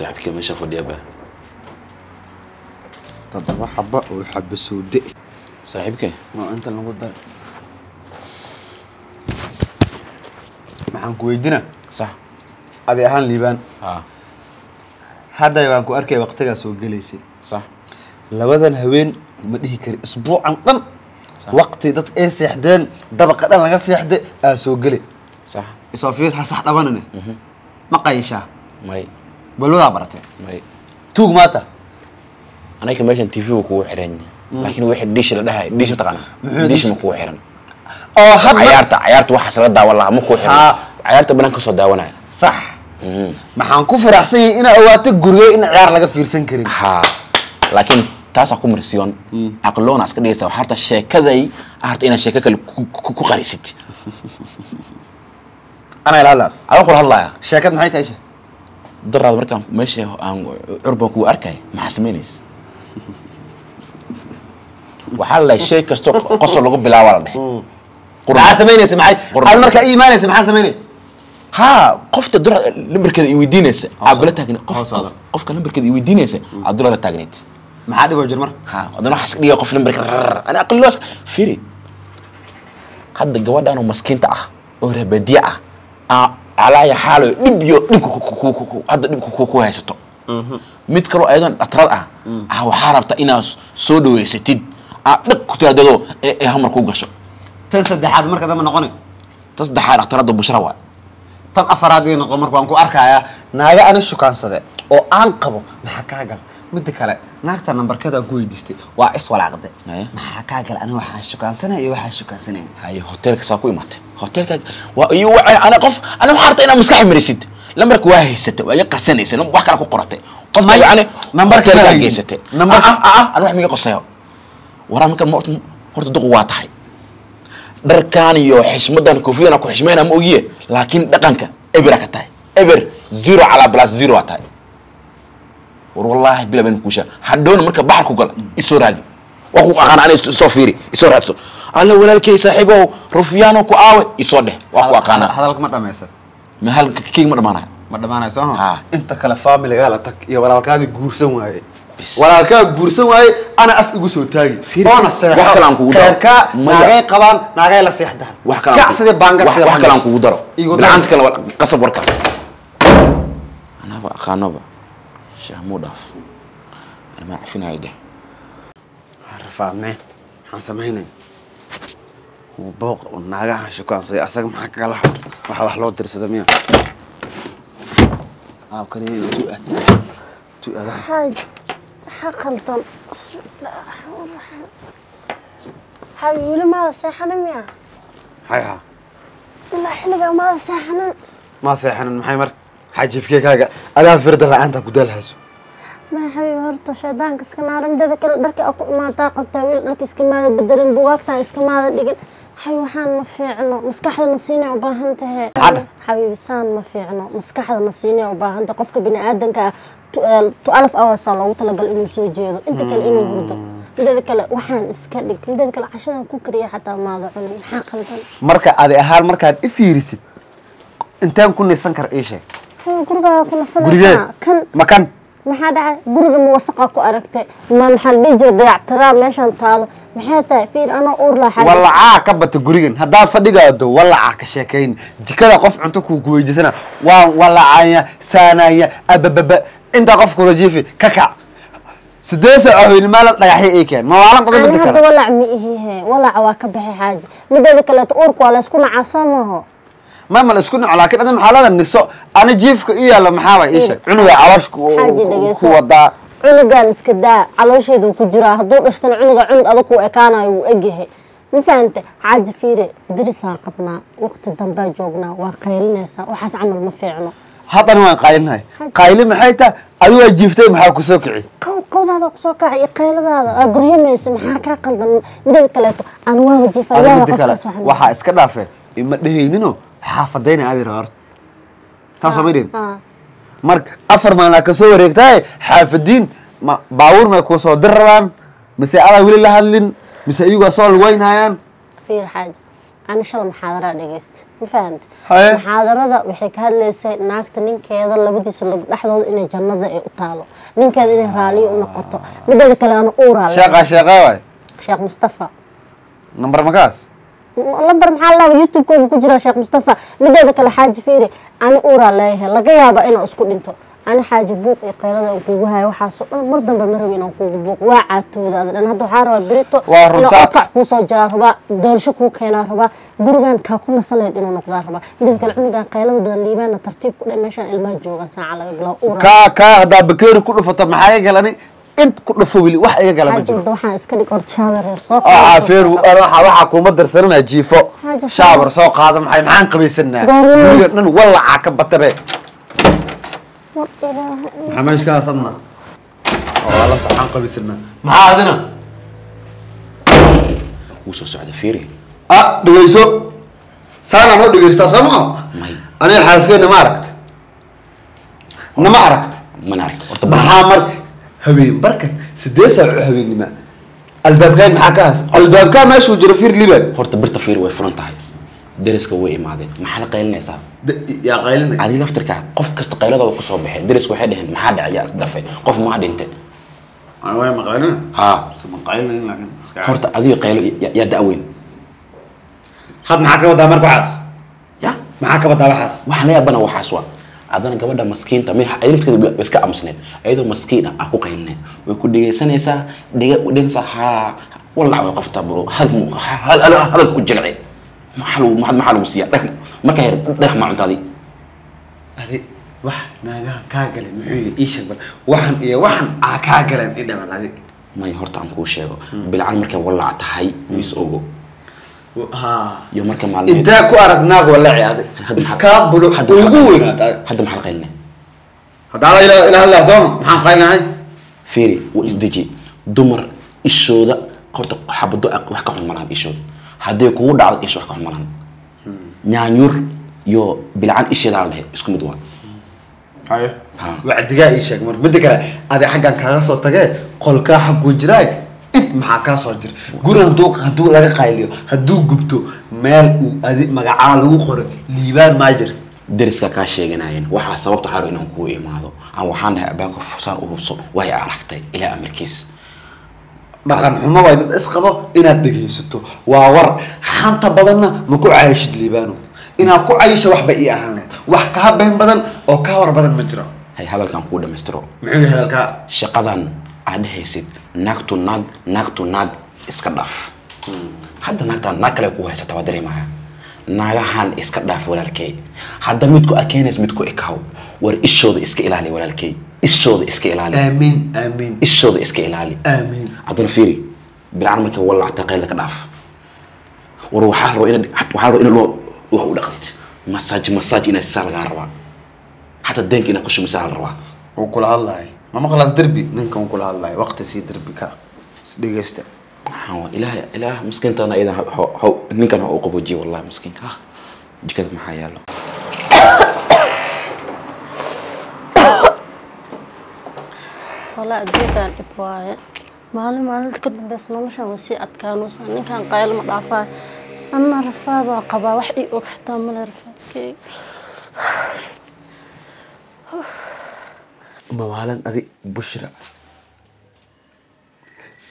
Saaxiibkay meesha fadhiya ba. 7 xaba oo xaba suude. Saaxiibkay ma inta lagu dar. Maxaan ku weydiinaa? Sax. Adi ahaan Liibaan. Ha. Hadda waan ku arkay waqtigaa soo gelaysay. Sax. Labadan haween ma dhihi kari isbuucan dhan waqti dad ay seexdeen dabaqa dhan laga seexday aa soo gelay. Sax. Isoo fiir ha sax dhabanane. Ma qayshaa? May. Balwadaa baratay? May. Tuug maata? Aniga meeshan TV uu kugu xiran yahay. Laakiin wixii dish la dhahay dish taqaana. Dish ma kugu xiran. Oo hadda ciyaarta waxa la daawan lahaa ma kugu xiran. Ciyaarta banaan ka soo daawanaya. Sax. Maxaan ku faraxsan yahay inaa ogaatay guriga in ciyaar laga fiirsan karin. Ha. Laakiin taas ku marsiyon aqloona iska dhigaysa waxa harta sheekaday harta ina sheeko kale ku qarisid. Ana ilaalaas. Aan ku hadlaaya. Sheekad maxay tahay sheek? Daraad markaan meesha aan curban ku arkay maxaa sameynaysa? Waxa la sheey kasto qosol lagu bilaabo la dhahay. Maxaa sameynaysa maxay? Aad markaa iimaanaysa maxaa sameynay? Ha, qofta dura lambarkeeda i weydiinaysa abla taagna qofka lambarkeeda i weydiinaysa abdula la taagneed. Maxaa dhib jir mar? Ha, adana waxa iska dhigay qof lambarka ana aqloos fiiri. Hadda gabadhan oo maskiinta ah oo rabadiya ah alaaya xaalo dhib iyo dhib ku hadda dhib ku haysato. Mid kale ayadan dhatrad ah waxa rabta inaad soo dhaweysatid dhaq ku tiraadado ee hamar ku gasho. Tan saddexaad marka dama noqonay. Tan saddexaad dhatrada bushra waa. Tan afaraad ee noqon marka waan ku arkayaa naaga ana shukaansade oo aan qabo maxaa ka gal mid kale naagta nambarkeeda aan ku weydiistay waa is walaaqday maxaa ka gal ana waxa shukaansanay iyo waxa shukaansanay. Hay hotelka saa ku imaatay hotelka waa iyo ana qof ana waxa rabta inaa maskax marisid lambarka waa haysatay waa qarsanaysa wax kale ku qoratay qof ma yaani nambarka ka geysatay nambarka ana wax miga qosayo waraa marka horta duq waa tahay dharkaan iyo xishmadan koofiyadana ku xishmeynaa ma ogiye laakiin dhaqanka eber ka tahay eber 0 ala plus 0 waa tahay. War wallahi bila been kusha hadhoona marka baxar ku gal isoo raadi waa ku aqaan ana isoo fiiri isoo raadso alla walaalkay saaxiibow rufyaano ku aawe isoo dheh waa ku aqaana. Hadalka ma dhamaysan ma halka kiig ma dhamaanayo ma dhamaanayo soo ha inta kale familiga la tag iyo walaalkaadi guursan waaye walaalkaa guursan waaye ana af igu soo taagi oona seexo wax kale aan kugu daro keerka naagay qabaan naagay la seexdaan wax kale kacsiga baangar wax kale aan kugu daro bilcanta kale qasab warkaas anaba aqaanaba shahmu dhaaf ana ma cafinayo dheh rafaadne maxaan samaynay booq naagaha shukaansay asaga maxaa kala waxa wax loo dirsado miya aabkani inuu aad tu aad xaaj xaqaltan xaaj weli ma seexanin miya hay ha ilaa xilliga ma seexanin ma seexanin maxay mar xajiifkeekaaga adaa firda la'aanta ku daalhayso ma xabiib horta shaydaanka iska naaran dada kale dharka ku imaataa qabtaa wiil dharka iska maada bedelin buugaagta iska maada dhigin xay waxaan ma fiicno maskaxda nasiinay u baahan tahay xabiib saan ma fiicno maskaxda nasiinay u baahan tahay qofka bini'aadanka 12 hours loogu talagal inuu soo jeedo inta kale inuu hurdo midada kale waxaan iska dhig midada kale cashadan ku kariya xataa maada cunin maxaa qaldan marka adi ahaan markaad i fiirisid intaan ku naysan kar ii sheeg guriga ku nasanaysaa kan makan maxaa dhacay guriga ma wasaqa ku aragtay ma maxaa dhihi jiray dayactiraa meeshan taalo maxay tahay fiir anoo uur lahaa walacaa ka bata gurigan haddaad fadhigaado walacaa ka sheekayn jikada qof cunto ku weydiisana waa walacaya saanaya abababa inta qof kula jiifi ka kac 8 saac haween maal dhagaxyo ay keen ma waalan qodob midda kale walac ma ihihe walac waa ka baxay xaaji midda kale uurku waa la isku nacaa maaho ma la isku naco laakiin adan maxaa la niso ana jiifka iyo la maxaa waa ii sheeg cunuga calooshku ku wadaa cunugan iska daa caloosheedu ku jiraa hadduu dhashtana cunuga cunug adag ku ekaanayo wuu egyahay ma fahante xaaji fiire darisaa qabnaa waqti dambaa joognaa waa qaylinaysaa waxaas camal ma fiicno haddana waan qaylinahay qayli maxay tahay adi waa jiiftay maxaa ku soo kici qowdaada ku soo kacay iyo qayladaada aa guryamaysa maxaa kaa qaldan midada kaleeto aan waaba jiifayaa qofkaas waxaa iska dhaafee ima dhehayninoo xaafadayna aadi raba horta taasoo ma dhihin marka 4 maalin ka soo wareegtaay xaafadiin ma baabuur may kuu soo dir rabaan mise adaa weli la hadlin mise iyagu soo lugeynayaan fiir xaaji Ani shalay muxaadara dhageysta, ma fahamtay? Muxaadarada waxay ka hadlaysay naagta ninkeeda labadiisu lug dhexdooda inay jannada ay u taalo, ninkeeda inay raaliyo u noqoto. Mideeda kale ana uuraa Sheeqa sheeqa waay. Sheekh Mustafa. Nambar makaas? Lambar maxaa la YouTube-kooda ku jira Sheekh Mustafa. Mideeda kale xaaji fiiri, ani uuraa leeyahay, laga yaabaa inaan isku dhinto. Ani xaaji buuq iyo qaylada aan kugu hayo waxaasoo dhan mar dambe ma rabo inaan kugu buuq. Waa caatooda ada dhan. Hadda waxaa rabaa berito Waa inaan runtaa. Okac kuu soo jaraa rabaa, doolasho kuu keenaa rabaa, gurigan kaa ku nasan lahayd inuu noqdaa rabaa. Mideeda kale cunugan qaylada badan Liibaanna tartiib ku dhe, meeshaan ilmaha joogaan saaca laga bilaabo uuraa. Kaa haddaa bakeeri ku dhufato maxaa iga galani? Int ku dhufo weli wax iga gala ma Xaaji jiro. Orda waxaan iska dhig, orda shaada reer soo Waxaa feeru waxaa kuuma darsananaa jiifo. Xaaji, shaawar soo qaada, maxay maxaan qabaysanaa? Goorma? Guriga dhan walacaa ka batabe. War Ilaahay. Maxaa meesha ka hasadnaa? Oo alanta maxaan qabaysanaa? Maxaa adina? Kuu soo socda fiiri. Ah, dhegeyso, saanaa noo dhegeystaa soo maa? May. Aniga xaaskeyna ma aragta, nama aragta. Mana aragta horta. Maxaa mar habeen barkan 8 saac oo habeennima albaabkaan maxaa ka has albaabkaa meeshuu jiro fiir Liban. Horta birta fiiri, way furan tahay, deriska way imaadeen, maxaa la qaylinaysaa? Yaa qaylinay? Adiga laftirka qof kasta qaylada waa kusoo baxeen. Deriska waxay dhaheen maxaa dhacay, yaa isdafay, qof maa dhintay? Way ma qaylina. Haa. Ma qaylinayn laakiin Horta adiga qaylo yaa da'weyn. Had maxaa ka wadaa marka waxaas? Ya. Maxaa ka wadaa waxaas? Waxaan la yaabana waxaas waa adana gabadha maskiinta may ayada lafteeda way iska aamusneed, ayadoo maskiin ah aa ku qaylinay, way ku dhegaysanaysaa, dhega dhegaysaa. Haa, walac way qofta bro, hadalka u jilci. Maxaa lagu siiyaa dhag markaa yar dhagax maa cuntaadii? Adi wax naagaha kaa galay muxuu yihi? Ii sheeg bal waxan iyo waxan aa kaa galeen i dhaban adi. May, horta aan kuu sheego, bilcan markay walac tahay mis ogo Ha. Iyo marka maalmeed Intee ku arag naag walaci adi? Iskaabulo ugu weynaad adi. Hadda maxaa la qaylinay? Hadda ala ila hadlaa sooma, maxaan qaylinahay? Fiiri, waa isdeji. Dumar ishooda horta xabado wax ka xun malahan. Ishooda hadday kugu dhacdo ish wax ka xun malahan. Nyaanyur iyo bilcan isheedaa la dhahay isku mid waa. Haye. Ha. Wacdigaa ii sheeg marka. Midda kale adi xaggan kaaga soo tagee, qolkaa xagguu jiraay, int maxaa kaa soo jira? Guri hadduu laga qayliyo, hadduu gubto, meel uu adi magacaa lagu qoro Liibaan maa jirta? Deriska kaa sheeganayeen waxaa sababta xaro inaan kuu imaado aan waxaan dhahay abaako fursaan u hubso, way aragtay ilaa amarkiis. Dhaqan xumo waay dad isqabo inaad dhegaysato waa war xanta badanna ma ku cayashid Liibaano. Inaad ku cayisho waxba ii ahaan lahayd, wax kaa been badan oo kaa war badan ma jiro. Hay, hadalkan kuu dhammaystiro. Muxuu yahay hadalkaa? Shaqadan aad dhehaysid naagtu naag naagtu naag iska dhaaf. Hadda naagtaan naag kale ku haysata waa dareemaya. Naagahan iska dhaaf walaalkey. Hadda midku arkeenays midku ekaw. War ishooda iska ilaali walaalkey, ishooda iska ilaali. Aamiin, aamiin. Ishooda iska ilaali. Aamiin. Haddana fiiri, bilcan markay walacta qayla ka dhaaf. War waxaa la rabaa inaad waxaa la rabaa inaad loo wax u dhaqdid, massage massage inaad sisaa lagaa rabaa, xataa deenka inaad ku shumisaa la rabaa. Wuu kula hadlahay, ma maqlaas derbi ninkan wuu kula hadlahay, waqti sii derbi ka isdhegeysta. Waxaan waa ilaah ilaah miskiintana idan ninkan ha u qaboojiye wallahi miskiinka. Ah, jikada maxaa yaalo? Walaa adduunkan dhib waaye. Maalin maalinta ka dambeysa noloshan way sii adkaanaysaa. Ninkan qayl ma dhaafaayo, anna rafaad waan qabaa, wax ii og xitaa male rafaadkeyga. Mawaalan adi Bushra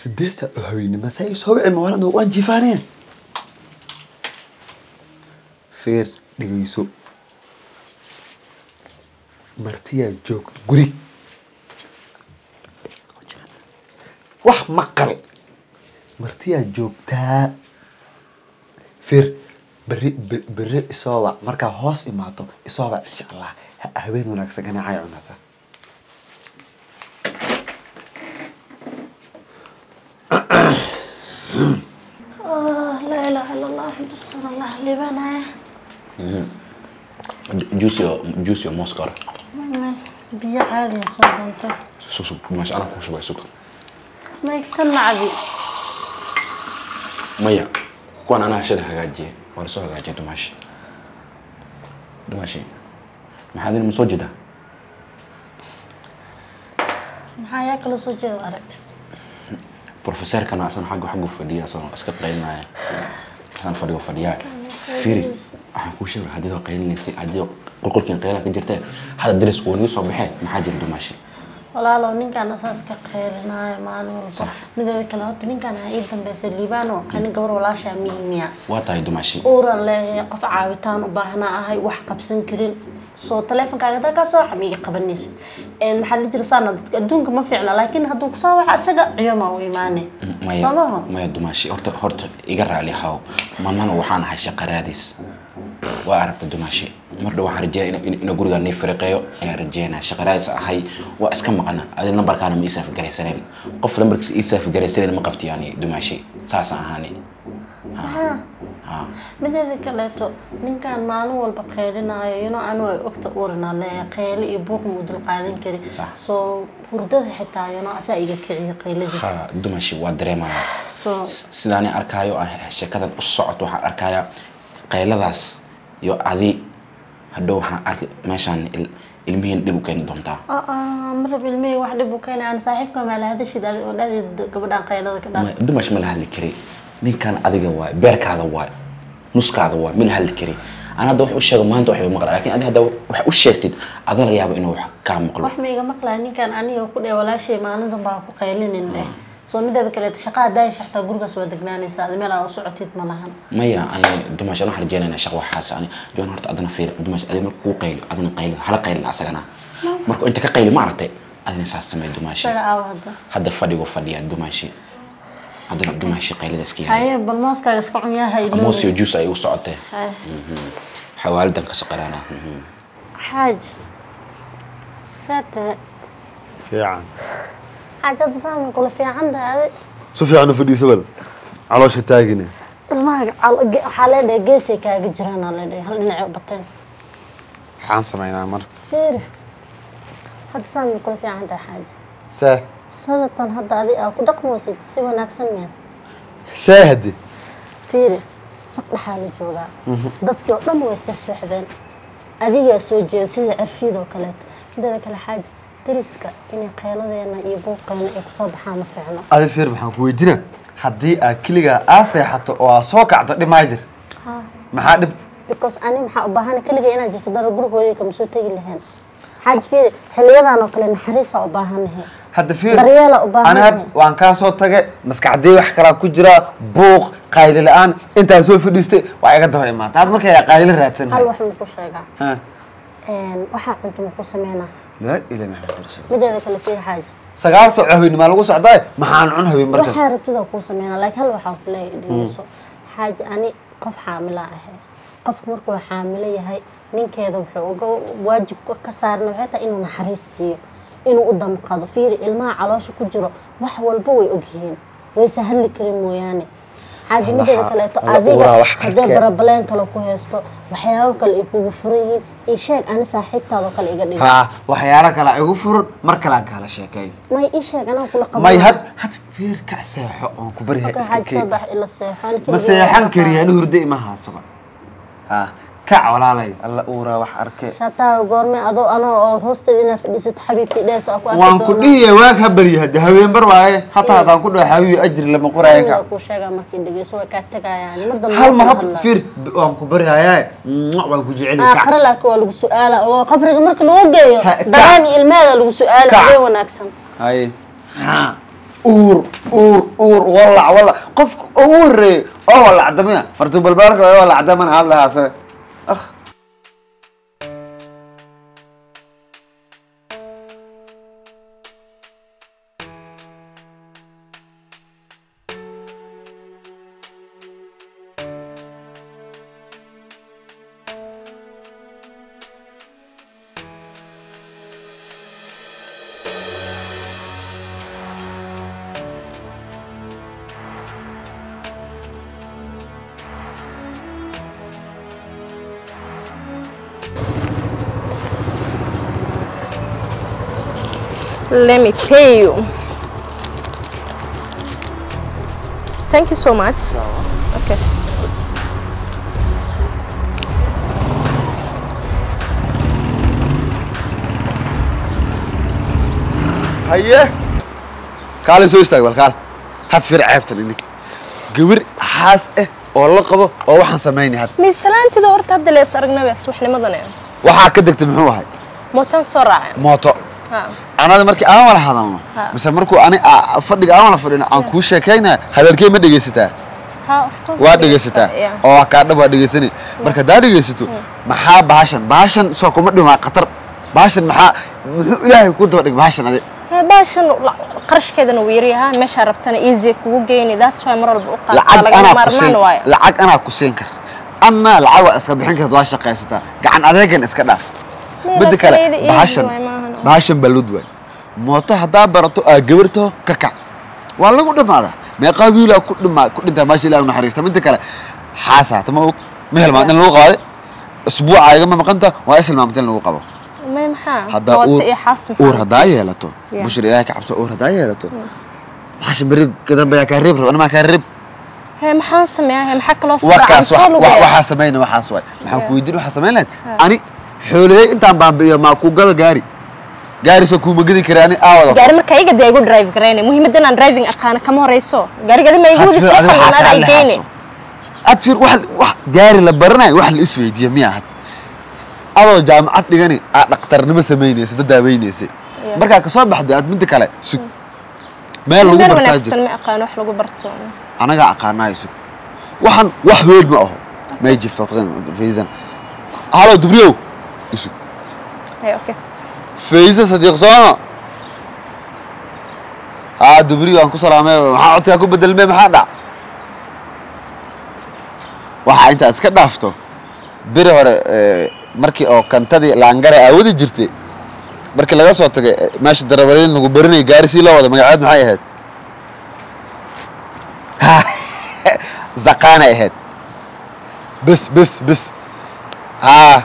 8 saac oo haweenimo say soo wici mawaalan waan jiifaaneen. Feer dhegeyso, martiyaa joog guri wax maqal, martiyaa joogtaa. Feer berri berri isoo wac, markaa hoos imaato isoo wac insha Allah. Habeen wanaagsan, ganacay cunaysaa. Laa ilaaha illa Allah Maxamad rasuulullah. Liibanaya. Juice iyo juice iyo mooska hore. Biyo caadiya soo doontay. Sug sug, maasha Allah, ku shubay, sug. Maygtan macabi. Maya, kuwan anaa shada hagaajiye, waa lasoo hagaajiye. Dumaashi, dumaashi, maxaad ma soo jeedaa? Maxaa yaa kala soo jeeda aragti? Professorkana asana xagga xaggu fadhiya, asagoo iska qaylinaya. San fadhiyo fadhiyaa fiiri waxaan kuu sheegay haddii waa qaylinaysa haddii qolqolkiin qayla ka jirtee hadda darisku waa nagu soo baxee maxaa jira dumaashi walaalow ninkaan asaas ka qaylinaayo maalin walba mideeda kale horta ninkaan ha ii dambeysay liibaano ani gabar walaashaa mihi miya waa tahay dumaashi uuran leeyahay qof caawitaan u baahnaa ahay wax qabsan karin soo taleefonkaaga hadaa kaa soo waxa miiga qabanaysid maxaa la jira saana dadka adduunka ma fiicna laakiin hadduu kusoo waxa isaga ciyomaa u imaane soo maha maya dumaashi horta horta iga raali haw mamana waxaan ahay shaqa raadis waa aragta dumaashi mar dhow waxaan rajeynaa inuu gurigaan nii fariqeeyo ayaan rajeynaa shaqa raadis ahay waa iska maqana adi nambarkaana ma ii saafgaraysaneen qof nambarkiisa ii saafgaraysaneen ma qabti yani dumaashi saasaan ahaani mideeda kaleeto ninkaan maalin walba qaylinaayo you know anu ay ogta uurinaa leeyahay qayli iyo buuq muu dul qaadan karin soo hurdada xitaa you know asaa iga kiciyo qayladiisa dumaashi waa dareemaya sidaani arkaayo sheekadan u socoto waxaan arkayaa qayladaas iyo adi hadhow waxaan arki meeshaan ilmihiin dhib u keeni doontaa marab ilmihii wax dhib u keenay aan saaxiibka maala hadashid adi oo dhahdeed gabadhaan qaylada ka dhaaf dumaash ma la hadli kari ninkan adiga waay beerkaada waay nuskaada waay ma la hadli kari ana hadda wax u sheego maanta wax maqla laakiin adi hadda wax u sheegtid ada laga yaabo inuu wax kaa maqlo wax ma iga maqlaa ninkan aniga ku dheh walaashay maalin dambe ha ku qaylinin dheh soo mideeda kaleeto shaqaa haddaa hesho xataa gurigaas waa degnaanaysaa adi meel aa u socotid ma lahan maya ani dumaash waxaan rajeynaynaa shaqa waxaas ani joon horta adana fiir dumaash adi marka kuu qaylo adana qaylo hala qaylin asagana marka inta ka qayli ma aragtay adina saas samee dumaashi isaga aaw hadda hadda fadhigo fadhiya dumaashi adana dumaashi qaylida iska yahay haye bal mooskaaga iska cunyaha iloobi moos iyo juice ay u socotee xawaalidan ka shaqeynaa xaaj saata fiican xaaj hadda saaman kula fiican tahay si fiican u fadhiiso bal caloosha taagine ilmaha waxaa leedhahay geesay kaaga jiraan aa leedhahay hal dhinacay u bateen maxaan samaynaa marka fiiri hadda saaman kula fiican tahay xaaji see sadatan hadda adi aa ku dhaqmaysid si wanaagsan miya see hadde fiiri saq dhaxaa la joogaa dadkii oo dhan way seexseexdeen adigaa soo jeeda sida cirfiyadoo kaleeto mideeda kale xaaji dariska inay qayladeena iyo buuqeena ay kusoo baxaan ma fiicno adi fiir maxaan ku weydiina haddii aad keligaa aa seexato oo aa soo kacdo dhimaa jir maxaa dhibka because ani maxaa u baahana keligaa inaan jirto daro gurigooda kama soo tegi lahayn xaaji fiiri xiliyadan oo kale naxariisaa u baahanahay hadda fiir daryeela u baahanahay ani waan kaa soo tagay maskaxdii wax kalaa ku jira buuq qayli la-aan intaa soo fadhiistay waa iga daba imaata had markay qayli raadsan hal wax ma ku sheegaa waxaa cunto ma ku sameynaa laa ilaaha maxamed rasuul mideeda kale fiir xaaji 9 saac habeenimo lagu socdaa maxaan cun habeen marka waxaa rabtida ku sameynaa laakiin hal waxaa ku leeyahay dhegeyso xaaji ani qof xaamila ahay qofku markuu xaamilo yahay ninkeeda wuxuu uga waajib ka saarna waxay tahay inuu naxariis siiyo inuu u damqado fiiri ilmaha caloosha ku jiro wax walba way ogyihiin wayse hadli karin mooyaane xaaji mideeda kaleeto adiga haddee barabaleen kale ku haysto waxyaabo kale ay kugu furan yihiin ii sheeg ani saaxiibtaadoo kale iga dhig ha waxyaalo kale igu furan mar kale aan kaala sheekay may ii sheeg anaa kula qabo may had had fiir ka seexo oon ku baryahay iska xaaji soo bax ila seexo ma seexan kariya ani hurdo ima haasoba ha kac walaalay alla uuraa wax arke shataa goorme adoo anoo oo hoosteeda inaad fadhiisato xabiibtii dhees aa ku arki waan ku dhihiya waag ha barya hadde haween bar waaye hataa haddaan ku dhaho xabiibi ajri lama qoraayo ka kuu sheegaa markii dhegeyso way kaa tagayaan mar dambe hal mar had fiir waan ku baryayaa waan ku jecel yahay aakhira laakiin waa lagu su'aala oo qabriga marka lagu geeyo dareen ilmeeda lagu su'aala habeen wanaagsan haye ha uur uur uur walac walac qofka ugu horreeyay oo walacdamaya fartuu balbaarka waa walacdaman hadlahaase أخ Let me pay you. Thank you so much. Okay. Haye. Kaalin soo istaag bal kaal. Had fir ceebtan inig. Gawir xaas eh oo la qabo oo waxaan samaynay hadda. Miisalaantida horta hadda lees aragnay bas waxnimadan waxaa ka degtay muxuu ahay? Mootan soo raacay. Mooto. Anada markii aan wala hadalno mise markuu ani fadhiga aan wala fadhino aan kuu sheekaynaa hadalkee ma dhegaysataa? Waa dhegaysataa oo waa kaa dhab waa dhegaysani. Marka haddaa dhegaysato maxaa bahashan soo kuma dhimaa khatar. Bahashan maxaa muxuu ilaahay ku daba dhig bahashan adi? Bahashan qarashkeedana wuu yaryahaa, meeshaa rabtana easy kugu geyni. That's why mar walba u qaataa lagama maarmaan waayo. Lacag anaa ku siin kar, anna lacag waa iska bixin karta, waa shaqaysataa, gacan adeegan iska dhaaf. Midda kale bahashan balud waay. Mooto haddaa barato aa gabarto ka kac waa lagu dhamaadaa. Meeqaa wiilaa ku dhimaa ku dhintaa maasha ilaah u naxariista. Midda kale xaasaa tama og ma helmaanta in lagu qaaday usbuuca igama maqanta waa is hilmaamta in lagu qabo. Haddaa uur haddaa yeelato bushir ilaahay ka cabso, uur haddaa yeelato bahashan beri kadanbayaa kaa reeb rab anmaa kaa reeb. Maxaan sameeyaa? Maxaa kaloo soo wakaas waxaa samayna waxaas waay. Maxaan ku weydiin waxaa samayn lahayd ani xooliyey intaan baambi'iyo maa ku gado gaari gaari soo kuuma gedi kara ani aawada gaari. Marka iga dee igu drive garayna muhiimadan aan driving aqaana kama horeyso gaarigada ma igu wadi soo qaldan ay geeyne. Adfir wax gaari la baranayo wax la isweydiiyo miya had adoo jaamacad dhigani aad dhakhtarnimo samaynaysa dad daaweynaysa markaa ka soo baxdo aad midda kale sug meel lagu bartaa jirto. Ma aqaan wax lagu barto anaga aqaanayo sug waxaan wax weyn ma aho ma jifto fayzan. Halo dubriyow isug. Okay fayza sadiiq sooma haa dubriyo aan ku salaamay. Maxaa codkaa ku bedelmay? Maxaa dhac? Waxaa intaa iska dhaafto beri hore markii oo kantadii laangare aawadi jirtay markii laga soo tagay meesha darawaliin lagu barinayay gaari sii loo wada magaceed maxay ahayd? Zaqaanay ahayd. Bes bes bes haa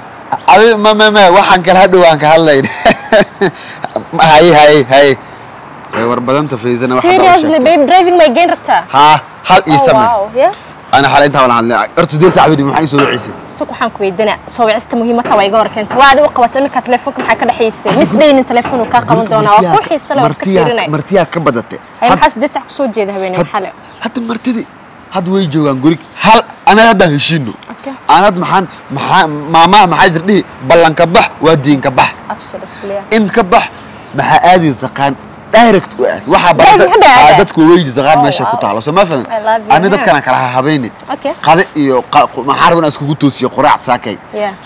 adi ma ma ma waxaan kala hadhow aan ka hadlayn. Hay hay hay way war badanta Fayzana waxa seriously babe driving my gain rabtaa? Haa hal ii samee. Yes ana xalay inta wala hadlay horta dee saaxiibadii maxay soo wicisay? Suuq waxaan ku weydiinaa soo wicista muhiimadda waa iga hor keentay. Waa adigu qabatay iminka telefoonka maxaa ka dhaxaysay? Mis dhaynin telefoon uu kaa qaban doonaa waa ku xiisa leh iska fiirinay. Martiyaa ka badatay. Maxaa 8 saac ku soo jeeda haweeney xalay? Hadda martidii hadda way joogaan gurig hal ana hadda heshiino. Anad maxaan maxaa maamaha maxaa jir dhihi ballanka bax waa diinka bax. Absolutely. In ka bax maxaa aadi zaqaan direct u aad waxa barta dadku way zaqaan meesha ku taalo soo ma fahmin. Ani dadkana kala habeynay qade iyo maxaa rabnaa iskugu toosiyo quraac saakay.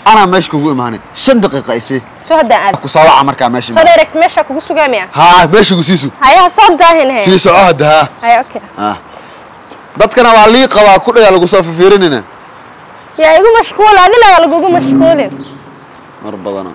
Ana meesha kugu imaanay 5 daqiiqo isii soo hadda aad ku soo waca markaa meesha soo direct meesha kugu sugaamaya. Haa meesha ku siisu haya soo daahin he sii soco hadda. Haa haya okay dadkana waa lii qabaa ku dhayaa lagu soo fiirinina yaa igu mashquul adila lagugu mashquulin mar badana.